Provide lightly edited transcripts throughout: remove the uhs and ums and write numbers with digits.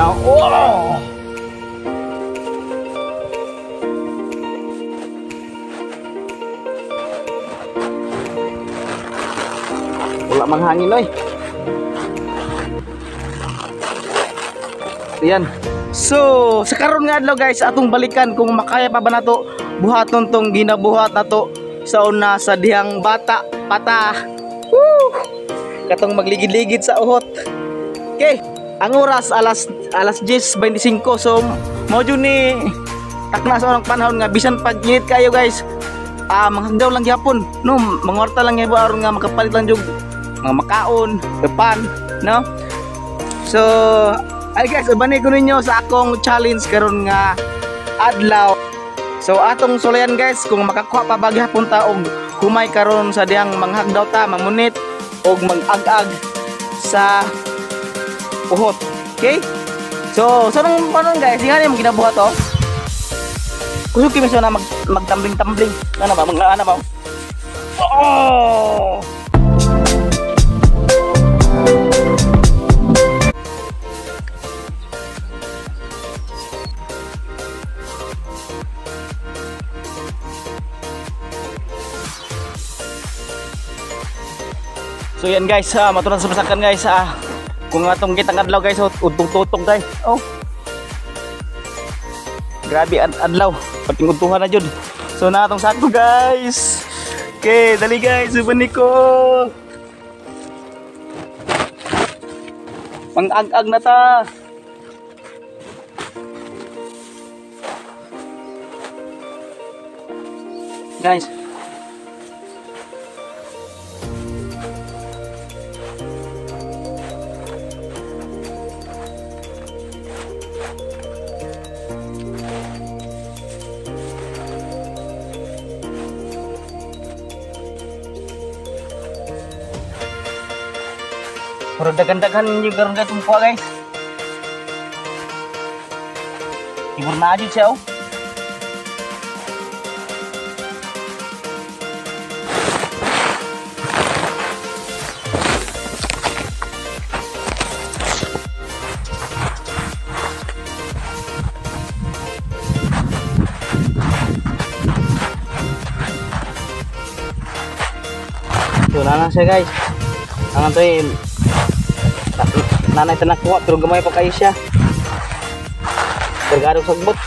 Now, oh! Wala mang hangin oy. Ayan. So, sa karon nga adlaw guys, atong balikan kung makaya pa ba nato buhaton tong ginabuhat nato sa una sa dihang bata pata. Woo! Katong magligid-ligid sa uhot. Okay, ang oras alas 10:25. So, mao jud ni takna sa unang panahon nga bisan pag init kayo guys, manghagdaw lang gyapon, no, mangwarta lang gyapon aron nga makapalit lang jud mga makaon, pan, no? So, ay guys, ubanay ko ninyo sa akong challenge karon nga adlaw. So atong sulayan guys kung makakuha pa ba gihapon ta og humay karon sa dihang manghagdaw ta, mamunit og mag-ag-ag sa uhot. Okay? So, sa nang panon guys, ingani mo ginabuhat to. Kusog kami na magtambling-tambling. Ano ba? Mga ano ba? Oh! So yan guys, matunan sa masakan guys, kung atong kitang adlaw guys, utong-tutong guys. Oh. Grabe adlaw, pating udtuhan na jud. So na atong sako guys. Okay, dali guys, uban ko. Pang-ag-ag na ta. Guys. Puro dagan-dagan yung karon guys, tungkuha guys. Ibur na aja siya oh. So na lang siya guys. Ang ito eh, nanay tanakuha pero gamay pa kayo siya. Kargado sagbot.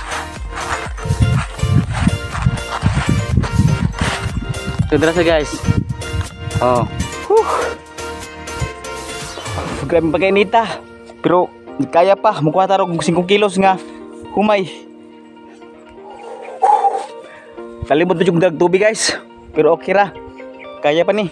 So dara siya guys. Oh. Whew. Grabe pa kainita. Pero kaya pa mukuha tarog 5 kilos nga humay. Kalimot na yung dag tubig guys. Pero okay ra. Kaya pa ni.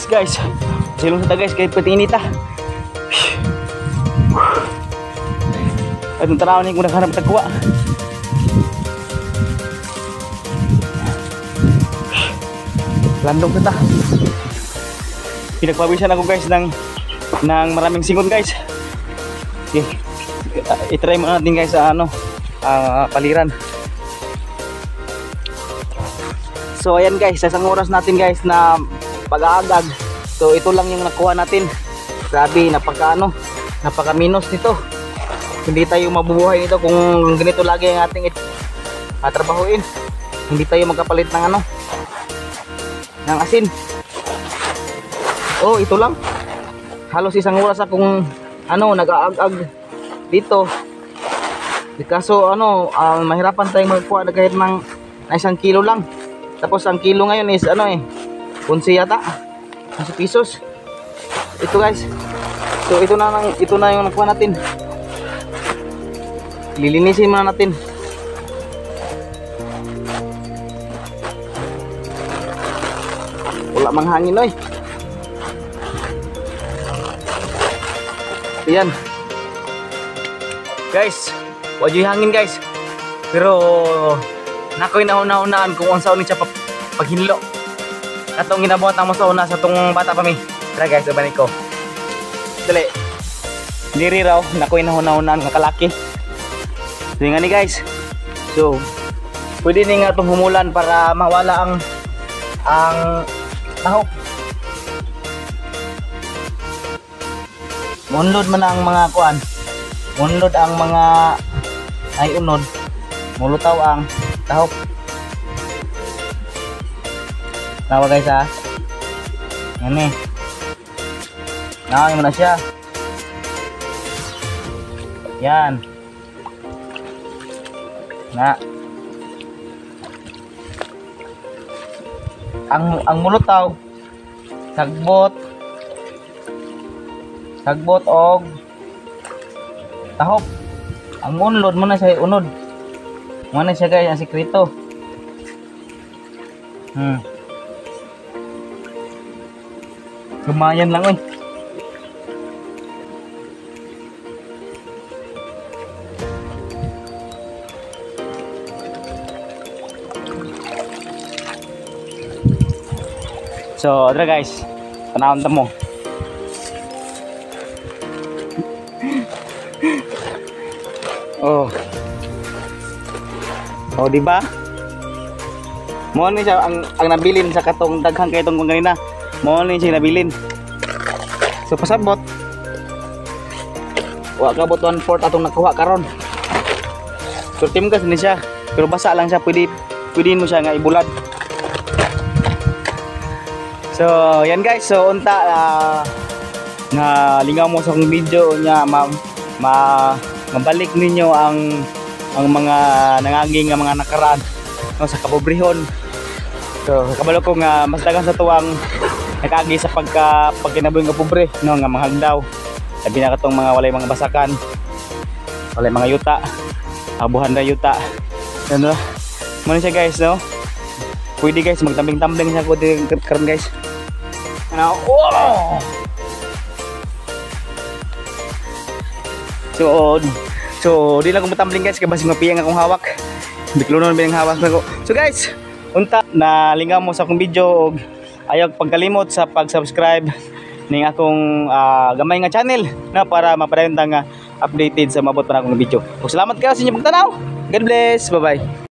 Guys, silong sa guys kahit pati inita. At tanaw ni kung naghanap tagkuha. Landong kita. Pinagpawisan ako guys ng maraming singon guys. Okay. I-try muna natin guys sa ano, paliran. So ayan guys, sa isang oras natin guys na pag-aagag. So ito lang yung nakuha natin. Grabe, napaka ano, napaka minus nito. Hindi tayo mabubuhay nito kung ganito lagi ang ating trabahuin. Hindi tayo magkapalit ng ano, ng asin. Oh, ito lang. Halos isang oras akong ano, nag-aag-ag dito. Kaso ano, mahirapan tayong magkuha na kahit ng 1 kilo lang. Tapos ang kilo ngayon is ano eh, 11 yata, 11 pesos. Ito guys. So ito na yung nakuha natin. Lilinisin muna natin. Wala mang hangin oy. Ayan. Guys, wa juy hangin guys. Pero nakoy nauna-unaan kung unsa ni siya paghinlo. Katong ginabuhat namo sa una sa tong bata pa mi. Tara guys, uban ko. Dali. Diri raw nakoy nauna-unaan nga kalaki. So nga ni guys. So pwede ni nga tong humulan para mawala ang tahok. Munlod man ang mga kuan. Munlod ang mga ay unod. Mulutaw ang tahok. Tawa guys ha. Yan eh. Nakangin mo na siya. Yan. Na. Ang mulutaw sagbot. Sagbot og tahop. Ang unlod mo na siya unod. Mo na siya guys ang sikreto. Lumayan lang oy. So, tara guys. Tanawon ta mo. Oh. Oh, di ba? Mo ni siya ang nabilin sa katong daghang kay itong kanina. Mo ni siya nabilin. So pasabot. Wa kabot 1/4 atong nakuha karon. So timgas ni siya, pero basa lang siya, pwede mo siya nga ibulad. So yan guys, so unta na lingaw mo sa akong video nya mabalik ninyo ang mga nangaging nga mga nakaraan, no, sa kapobrehon. So kabalo ko nga mas daghan sa tuwang nakaagi sa pagkinabuhi nga pobre, no, nga manghagdaw. Labi na katong mga walay mga basakan, walay mga yuta, abuhan ra yuta. Ano mo siya guys, no? Pwede guys magtambling-tambling siya ko diri karon guys. Ano? Oh! So di lang ko matambling guys kay basig mapiyang akong hawak. Biklonon ba yung hawak nako. So guys, unta na lingaw mo sa akong video og ayaw pagkalimot sa pag-subscribe ning akong gamay nga channel na para mapadayon ta nga updated sa mabot pa na akong video. Ug salamat kayo sa inyong pagtanaw. God bless. Bye-bye.